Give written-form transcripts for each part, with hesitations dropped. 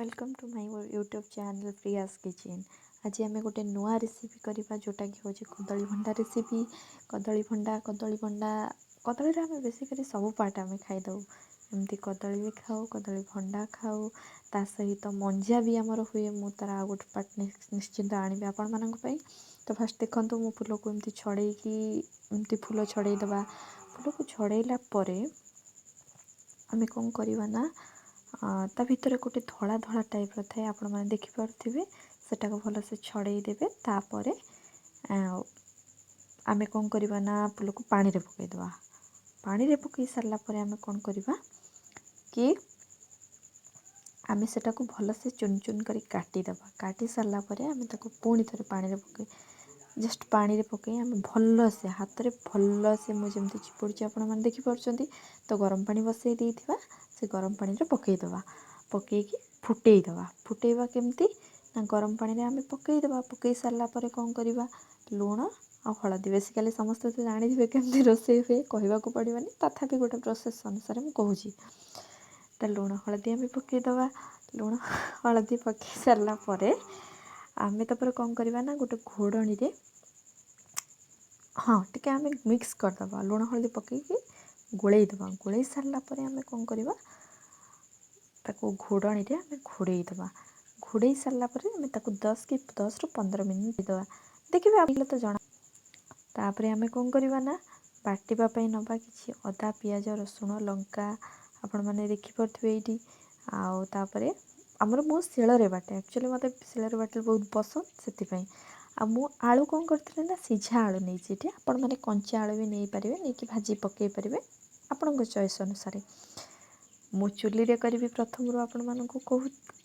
Welcome to my YouTube channel Priya's Kitchen। ଆଜି ଆମେ ଗୋଟେ ନୂଆ ରେସିପି କରିବା, ଯେଉଁଟାକି ହେଉଛି କଦଳୀ ଭଣ୍ଡା ରେସିପି। କଦଳୀ ଭଣ୍ଡା, କଦଳୀ ଭଣ୍ଡା, କଦଳୀରେ ଆମେ ବେସିକାଲି ସବୁ ପାର୍ଟ ଆମେ ଖାଇଦେଉ। ଏମିତି କଦଳୀ ବି ଖାଉ, କଦଳୀ ଭଣ୍ଡା ଖାଉ, ତା ସହିତ ମଞ୍ଜା ବି ଆମର ହୁଏ। ମୁଁ ତା'ର ଆଉ ଗୋଟେ ପାର୍ଟ ନିଶ୍ଚିନ୍ତ ଆଣିବି ଆପଣମାନଙ୍କ ପାଇଁ। ତ ଫାଷ୍ଟ ଦେଖନ୍ତୁ, ମୁଁ ଫୁଲକୁ ଏମିତି ଛଡ଼େଇକି, ଏମିତି ଫୁଲ ଛଡ଼େଇ ଦେବା। ଫୁଲକୁ ଛଡ଼େଇଲା ପରେ ଆମେ କ'ଣ କରିବା ନା, ତା ଭିତରେ ଗୋଟେ ଧଳା ଧଳା ଟାଇପ୍ର ଥାଏ, ଆପଣମାନେ ଦେଖିପାରୁଥିବେ, ସେଟାକୁ ଭଲସେ ଛଡ଼େଇ ଦେବେ। ତାପରେ ଆମେ କ'ଣ କରିବା ନା, ଫୁଲକୁ ପାଣିରେ ପକାଇଦେବା। ପାଣିରେ ପକାଇ ସାରିଲା ପରେ ଆମେ କ'ଣ କରିବା କି, ଆମେ ସେଟାକୁ ଭଲସେ ଚୁନ ଚୁନ କରି କାଟିଦେବା। କାଟି ସାରିଲା ପରେ ଆମେ ତାକୁ ପୁଣି ଥରେ ପାଣିରେ ପକାଇ, ଜଷ୍ଟ ପାଣିରେ ପକାଇ ଆମେ ଭଲସେ ହାତରେ ଭଲସେ, ମୁଁ ଯେମିତି ଚିପୁଡ଼ୁଛି ଆପଣମାନେ ଦେଖିପାରୁଛନ୍ତି। ତ ଗରମ ପାଣି ବସାଇ ଦେଇଥିବା, ସେ ଗରମ ପାଣିରେ ପକାଇଦେବା। ପକାଇକି ଫୁଟେଇଦେବା। ଫୁଟେଇବା କେମିତି ନା, ଗରମ ପାଣିରେ ଆମେ ପକାଇଦେବା। ପକାଇ ସାରିଲା ପରେ କ'ଣ କରିବା? ଲୁଣ ଆଉ ହଳଦୀ। ବେସିକାଲି ସମସ୍ତେ ତ ଜାଣିଥିବେ କେମିତି ରୋଷେଇ ହୁଏ, କହିବାକୁ ପଡ଼ିବନି, ତଥାପି ଗୋଟେ ପ୍ରୋସେସ୍ ଅନୁସାରେ ମୁଁ କହୁଛି। ତ ଲୁଣ ହଳଦୀ ଆମେ ପକାଇଦେବା। ଲୁଣ ହଳଦୀ ପକାଇ ସାରିଲା ପରେ ଆମେ ତାପରେ କ'ଣ କରିବା ନା, ଗୋଟେ ଘୋଡ଼ଣୀରେ, ହଁ, ଟିକେ ଆମେ ମିକ୍ସ କରିଦେବା। ଲୁଣ ହଳଦୀ ପକାଇକି ଗୋଳେଇ ଦେବା। ଗୋଳେଇ ସାରିଲା ପରେ ଆମେ କ'ଣ କରିବା? ତାକୁ ଘୋଡ଼ଣୀରେ ଆମେ ଘୋଡ଼େଇ ଦେବା। ଘୋଡ଼େଇ ସାରିଲା ପରେ ଆମେ ତାକୁ 10 କି 10ରୁ 15 ମିନିଟ୍ ଦେବା। ଦେଖିବେ ତ ଜଣା। ତାପରେ ଆମେ କ'ଣ କରିବା ନା, ବାଟିବା ପାଇଁ ନେବା କିଛି ଅଦା, ପିଆଜ, ରସୁଣ, ଲଙ୍କା, ଆପଣମାନେ ଦେଖିପାରୁଥିବେ ଏଇଠି। ଆଉ ତାପରେ ଆମର, ମୁଁ ଶିଳରେ ବାଟେ। ଆକ୍ଚୁଆଲି ମୋତେ ଶିଳରେ ବାଟିଲେ ବହୁତ ପସନ୍ଦ, ସେଥିପାଇଁ। ଆଉ ମୁଁ ଆଳୁ କ'ଣ କରିଥିଲି ନା, ସିଝା ଆଳୁ ନେଇଛି ଏଠି। ଆପଣମାନେ କଞ୍ଚା ଆଳୁ ବି ନେଇପାରିବେ, ନେଇକି ଭାଜି ପକାଇ ପାରିବେ ଆପଣଙ୍କ ଚଏସ୍ ଅନୁସାରେ। ମୁଁ ଚୁଲିରେ କରିବି, ପ୍ରଥମରୁ ଆପଣମାନଙ୍କୁ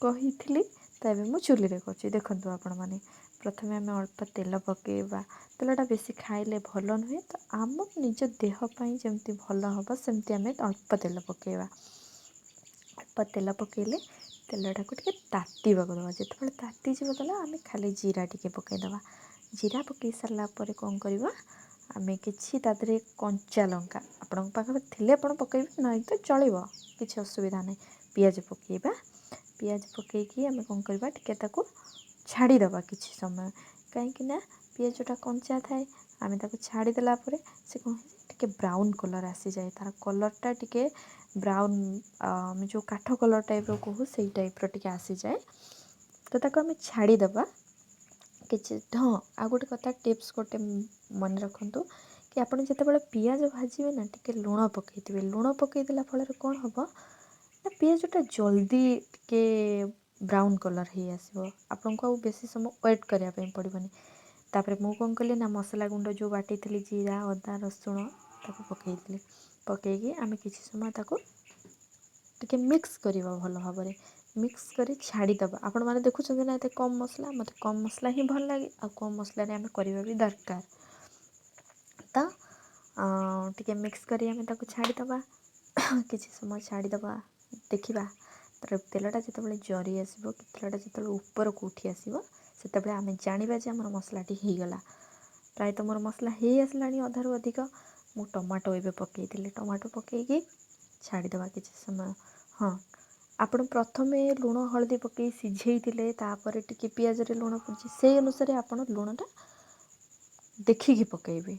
କହିଥିଲି। ତ ଏବେ ମୁଁ ଚୁଲିରେ କରୁଛି, ଦେଖନ୍ତୁ ଆପଣମାନେ। ପ୍ରଥମେ ଆମେ ଅଳ୍ପ ତେଲ ପକାଇବା। ତେଲଟା ବେଶୀ ଖାଇଲେ ଭଲ ନୁହେଁ, ତ ଆମ ନିଜ ଦେହ ପାଇଁ ଯେମିତି ଭଲ ହେବ, ସେମିତି ଆମେ ଅଳ୍ପ ତେଲ ପକାଇବା। ଅଳ୍ପ ତେଲ ପକାଇଲେ ତେଲଟାକୁ ଟିକେ ତାତିବାକୁ ଦେବା। ଯେତେବେଳେ ତାତିଯିବ ତେଲ, ଆମେ ଖାଲି ଜିରା ଟିକେ ପକାଇଦେବା। ଜିରା ପକାଇ ସାରିଲା ପରେ କ'ଣ କରିବା? ଆମେ କିଛି ତା ଦେହରେ କଞ୍ଚା ଲଙ୍କା, ଆପଣଙ୍କ ପାଖରେ ଥିଲେ ଆପଣ ପକାଇବେ, ନାଇଁ ତ ଚଳିବ, କିଛି ଅସୁବିଧା ନାହିଁ। ପିଆଜ ପକାଇବା। ପିଆଜ ପକାଇକି ଆମେ କ'ଣ କରିବା? ଟିକେ ତାକୁ ଛାଡ଼ିଦେବା କିଛି ସମୟ, କାହିଁକି ନା ପିଆଜଟା କଞ୍ଚା ଥାଏ। ଆମେ ତାକୁ ଛାଡ଼ିଦେଲା ପରେ ସେ କ'ଣ ଟିକେ ବ୍ରାଉନ୍ କଲର୍ ଆସିଯାଏ। ତା'ର କଲର୍ଟା ଟିକେ ବ୍ରାଉନ୍, ଆମେ ଯେଉଁ କାଠ କଲର୍ ଟାଇପ୍ର କହୁ, ସେଇ ଟାଇପ୍ର ଟିକେ ଆସିଯାଏ। ତ ତାକୁ ଆମେ ଛାଡ଼ିଦେବା କିଛି। ହଁ, ଆଉ ଗୋଟେ କଥା, ଟିପ୍ସ ଗୋଟେ ମନେ ରଖନ୍ତୁ କି ଆପଣ ଯେତେବେଳେ ପିଆଜ ଭାଜିବେ ନା, ଟିକେ ଲୁଣ ପକାଇଥିବେ। ଲୁଣ ପକାଇଦେଲା ଫଳରେ କ'ଣ ହେବ ନା, ପିଆଜଟା ଜଲ୍ଦି ଟିକେ ବ୍ରାଉନ୍ କଲର୍ ହେଇ ଆସିବ, ଆପଣଙ୍କୁ ଆଉ ବେଶୀ ସମୟ ୱେଟ୍ କରିବା ପାଇଁ ପଡ଼ିବନି। ତାପରେ ମୁଁ କ'ଣ କଲି ନା, ମସଲା ଗୁଣ୍ଡ ଯେଉଁ ବାଟିଥିଲି, ଜିରା, ଅଦା, ରସୁଣ, ତାକୁ ପକାଇଥିଲି। ପକାଇକି ଆମେ କିଛି ସମୟ ତାକୁ ଟିକେ ମିକ୍ସ କରିବା। ଭଲ ଭାବରେ ମିକ୍ସ କରି ଛାଡ଼ିଦେବା। ଆପଣମାନେ ଦେଖୁଛନ୍ତି ନା, ଏତେ କମ୍ ମସଲା। ମୋତେ କମ୍ ମସଲା ହିଁ ଭଲ ଲାଗେ, ଆଉ କମ୍ ମସଲାରେ ଆମେ କରିବା ବି ଦରକାର। ତ ଟିକେ ମିକ୍ସ କରି ଆମେ ତାକୁ ଛାଡ଼ିଦେବା। କିଛି ସମୟ ଛାଡ଼ିଦେବା। ଦେଖିବା, ତାର ତେଲଟା ଯେତେବେଳେ ଜରି ଆସିବ କି ତେଲଟା ଯେତେବେଳେ ଉପରକୁ ଉଠି ଆସିବ, ସେତେବେଳେ ଆମେ ଜାଣିବା ଯେ ଆମର ମସଲାଟି ହେଇଗଲା। ପ୍ରାୟତଃ ମୋର ମସଲା ହେଇ ଆସିଲାଣି ଅଧାରୁ ଅଧିକ। ମୁଁ ଟମାଟୋ ଏବେ ପକାଇଥିଲି। ଟମାଟୋ ପକାଇକି ଛାଡ଼ିଦେବା କିଛି ସମୟ। ହଁ, ଆପଣ ପ୍ରଥମେ ଲୁଣ ହଳଦୀ ପକାଇ ସିଝେଇଥିଲେ, ତାପରେ ଟିକେ ପିଆଜରେ ଲୁଣ ପଡ଼ିଛି, ସେଇ ଅନୁସାରେ ଆପଣ ଲୁଣଟା ଦେଖିକି ପକାଇବେ,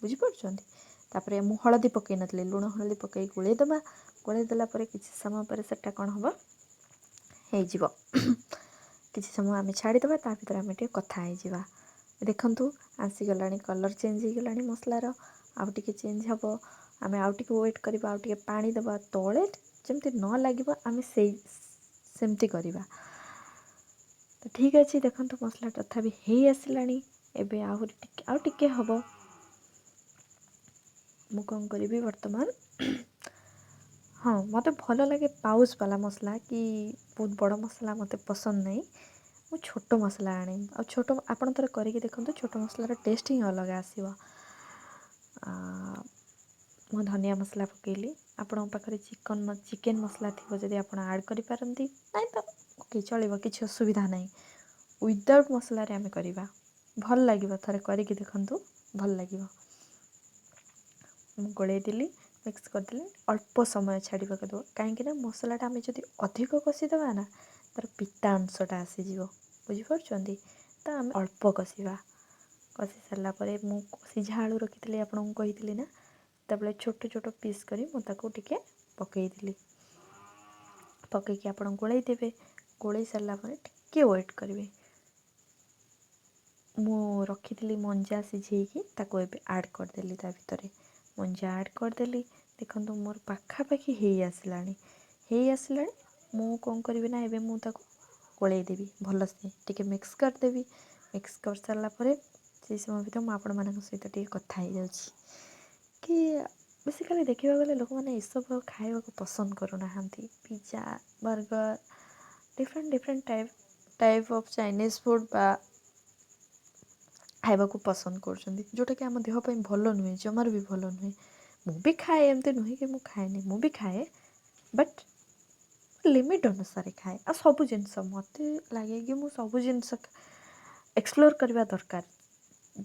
ବୁଝିପାରୁଛନ୍ତି? ତାପରେ ମୁଁ ହଳଦୀ ପକାଇ ନଥିଲି। ଲୁଣ ହଳଦୀ ପକାଇ ଗୋଳେଇ ଦେବା। ଗୋଳେଇ ଦେଲା ପରେ କିଛି ସମୟ ପରେ ସେଟା କ'ଣ ହେବ? ହେଇଯିବ। କିଛି ସମୟ ଆମେ ଛାଡ଼ିଦେବା, ତା ଭିତରେ ଆମେ ଟିକେ କଥା ହେଇଯିବା। ଦେଖନ୍ତୁ, ଆସିଗଲାଣି, କଲର୍ ଚେଞ୍ଜ ହେଇଗଲାଣି ମସଲାର। ଆଉ ଟିକେ ଚେଞ୍ଜ ହେବ। ଆମେ ଆଉ ଟିକେ ୱେଟ୍ କରିବା, ଆଉ ଟିକେ ପାଣି ଦେବା। ତଳେ ଯେମିତି ନ ଲାଗିବ, ଆମେ ସେଇ ସେମିତି କରିବା। ତ ଠିକ୍ ଅଛି, ଦେଖନ୍ତୁ, ମସଲା ତଥାପି ହେଇ ଆସିଲାଣି। ଏବେ ଆହୁରି ଟିକେ, ଆଉ ଟିକେ ହେବ। ମୁଁ କ'ଣ କରିବି ବର୍ତ୍ତମାନ? ହଁ, ମୋତେ ଭଲ ଲାଗେ ପାଉଚ୍ ବାଲା ମସଲା କି ବହୁତ ବଡ଼ ମସଲା ମୋତେ ପସନ୍ଦ ନାହିଁ। ମୁଁ ଛୋଟ ମସଲା ଆଣେ। ଆଉ ଛୋଟ, ଆପଣ ଥରେ କରିକି ଦେଖନ୍ତୁ, ଛୋଟ ମସଲାର ଟେଷ୍ଟ ହିଁ ଅଲଗା ଆସିବ। ମୁଁ ଧନିଆ ମସଲା ପକାଇଲି। ଆପଣଙ୍କ ପାଖରେ ଚିକେନ୍ ମସଲା ଥିବ ଯଦି ଆପଣ ଆଡ଼୍ କରିପାରନ୍ତି, ନାଇଁ ତ ଓକେ, ଚଳିବ, କିଛି ଅସୁବିଧା ନାହିଁ। ୱିଦାଉଟ୍ ମସଲାରେ ଆମେ କରିବା, ଭଲ ଲାଗିବ। ଥରେ କରିକି ଦେଖନ୍ତୁ, ଭଲ ଲାଗିବ। ମୁଁ ଗୋଳେଇ ଦେଲି, ମିକ୍ସ କରିଦେଲି। ଅଳ୍ପ ସମୟ ଛାଡ଼ିବାକୁ ଦେବ, କାହିଁକିନା ମସଲାଟା ଆମେ ଯଦି ଅଧିକ କଷିଦେବା ନା, ତା'ର ପିତା ଅଂଶଟା ଆସିଯିବ, ବୁଝିପାରୁଛନ୍ତି ତ? ଆମେ ଅଳ୍ପ କଷିବା। କଷି ସାରିଲା ପରେ ମୁଁ ସିଝା ଆଳୁ ରଖିଥିଲି, ଆପଣଙ୍କୁ କହିଥିଲି ନା, ସେତେବେଳେ ଛୋଟ ଛୋଟ ପିସ୍ କରି ମୁଁ ତାକୁ ଟିକେ ପକାଇଥିଲି। ପକାଇକି ଆପଣ ଗୋଳେଇ ଦେବେ। ଗୋଳେଇ ସାରିଲା ପରେ ଟିକେ ୱେଟ୍ କରିବେ। ମୁଁ ରଖିଥିଲି ମଞ୍ଜା ସିଝେଇକି, ତାକୁ ଏବେ ଆଡ଼୍ କରିଦେଲି। ତା ଭିତରେ ମଞ୍ଜା ଆଡ଼୍ କରିଦେଲି। ଦେଖନ୍ତୁ, ମୋର ପାଖାପାଖି ହେଇ ଆସିଲାଣି, ହେଇ ଆସିଲାଣି। ମୁଁ କ'ଣ କରିବି ନା, ଏବେ ମୁଁ ତାକୁ ଗୋଳେଇ ଦେବି ଭଲସେ, ଟିକେ ମିକ୍ସ କରିଦେବି। ମିକ୍ସ କରିସାରିଲା ପରେ ସେଇ ସମୟ ଭିତରେ ମୁଁ ଆପଣମାନଙ୍କ ସହିତ ଟିକେ କଥା ହେଇଯାଉଛି କି ବେସିକାଲି ଦେଖିବାକୁ ଗଲେ ଲୋକମାନେ ଏସବୁ ଆଉ ଖାଇବାକୁ ପସନ୍ଦ କରୁନାହାନ୍ତି। Pizza, burger, different different type of Chinese food ବା ଖାଇବାକୁ ପସନ୍ଦ କରୁଛନ୍ତି, ଯେଉଁଟାକି ଆମ ଦେହ ପାଇଁ ଭଲ ନୁହେଁ, ଜମାରୁ ବି ଭଲ ନୁହେଁ। ମୁଁ ବି ଖାଏ, ଏମିତି ନୁହେଁ କି ମୁଁ ଖାଏନି। ମୁଁ ବି ଖାଏ, ବଟ୍ ଲିମିଟ୍ ଅନୁସାରେ ଖାଏ। ଆଉ ସବୁ ଜିନିଷ ମୋତେ ଲାଗେ କି ମୁଁ ସବୁ ଜିନିଷ ଏକ୍ସପ୍ଲୋର୍ କରିବା ଦରକାର।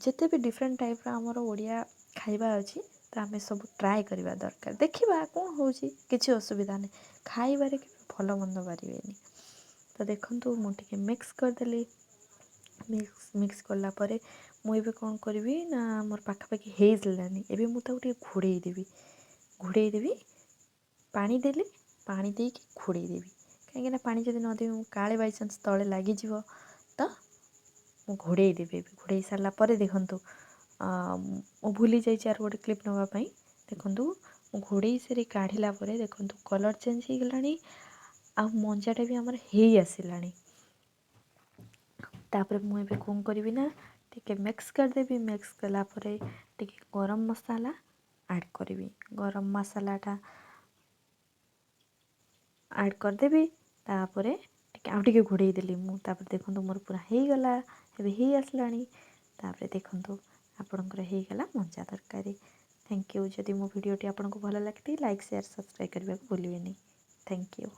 ଯେତେ ବି ଡିଫରେଣ୍ଟ ଟାଇପ୍ର ଆମର ଓଡ଼ିଆ ଖାଇବା ଅଛି, ତ ଆମେ ସବୁ ଟ୍ରାଏ କରିବା ଦରକାର। ଦେଖିବା କ'ଣ ହେଉଛି, କିଛି ଅସୁବିଧା ନାହିଁ। ଖାଇବାରେ କେବେ ଭଲ ମନ୍ଦ ବାରିବେନି। ତ ଦେଖନ୍ତୁ, ମୁଁ ଟିକେ ମିକ୍ସ କରିଦେଲି। ମିକ୍ସ କଲା ପରେ ମୁଁ ଏବେ କ'ଣ କରିବି ନା, ମୋର ପାଖାପାଖି ହେଇସାରିଲାଣି। ଏବେ ମୁଁ ତାକୁ ଟିକେ ଘୋଡ଼େଇ ଦେବି, ଘୋଡ଼େଇ ଦେବି। ପାଣି ଦେଲି, ପାଣି ଦେଇକି ଘୋଡ଼େଇ ଦେବି, କାହିଁକିନା ପାଣି ଯଦି ନଦେବି ମୁଁ କାଳେ ବାଇଚାନ୍ସ ତଳେ ଲାଗିଯିବ। ତ ମୁଁ ଘୋଡ଼େଇ ଦେବି ଏବେ। ଘୋଡ଼େଇ ସାରିଲା ପରେ ଦେଖନ୍ତୁ, ମୁଁ ଭୁଲି ଯାଇଛି ଆର ଗୋଟେ କ୍ଲିପ୍ ନେବା ପାଇଁ। ଦେଖନ୍ତୁ, ମୁଁ ଘୋଡ଼େଇ ସାରି କାଢ଼ିଲା ପରେ ଦେଖନ୍ତୁ, କଲର୍ ଚେଞ୍ଜ ହେଇଗଲାଣି ଆଉ ମଞ୍ଜାଟା ବି ଆମର ହେଇ ଆସିଲାଣି। ତାପରେ ମୁଁ ଏବେ କ'ଣ କରିବି ନା, ଟିକେ ମିକ୍ସ କରିଦେବି। ମିକ୍ସ କଲା ପରେ ଟିକେ ଗରମ ମସଲା ଆଡ଼୍ କରିବି। ଗରମ ମସଲାଟା ଆଡ଼୍ କରିଦେବି। ତାପରେ ଟିକେ ଆଉ ଟିକେ ଘୋଡ଼େଇ ଦେଲି ମୁଁ। ତାପରେ ଦେଖନ୍ତୁ, ମୋର ପୁରା ହେଇଗଲା, ଏବେ ହେଇ ଆସିଲାଣି। ତାପରେ ଦେଖନ୍ତୁ, ଆପଣଙ୍କର ହେଇଗଲା ମଞ୍ଜା ତରକାରୀ। Thank you. ଯଦି ମୋ ଭିଡ଼ିଓଟି ଆପଣଙ୍କୁ ଭଲ ଲାଗିଥାଏ, ଲାଇକ୍, ସେୟାର, ସବସ୍କ୍ରାଇବ୍ କରିବାକୁ ଭୁଲିବେନି। Thank you.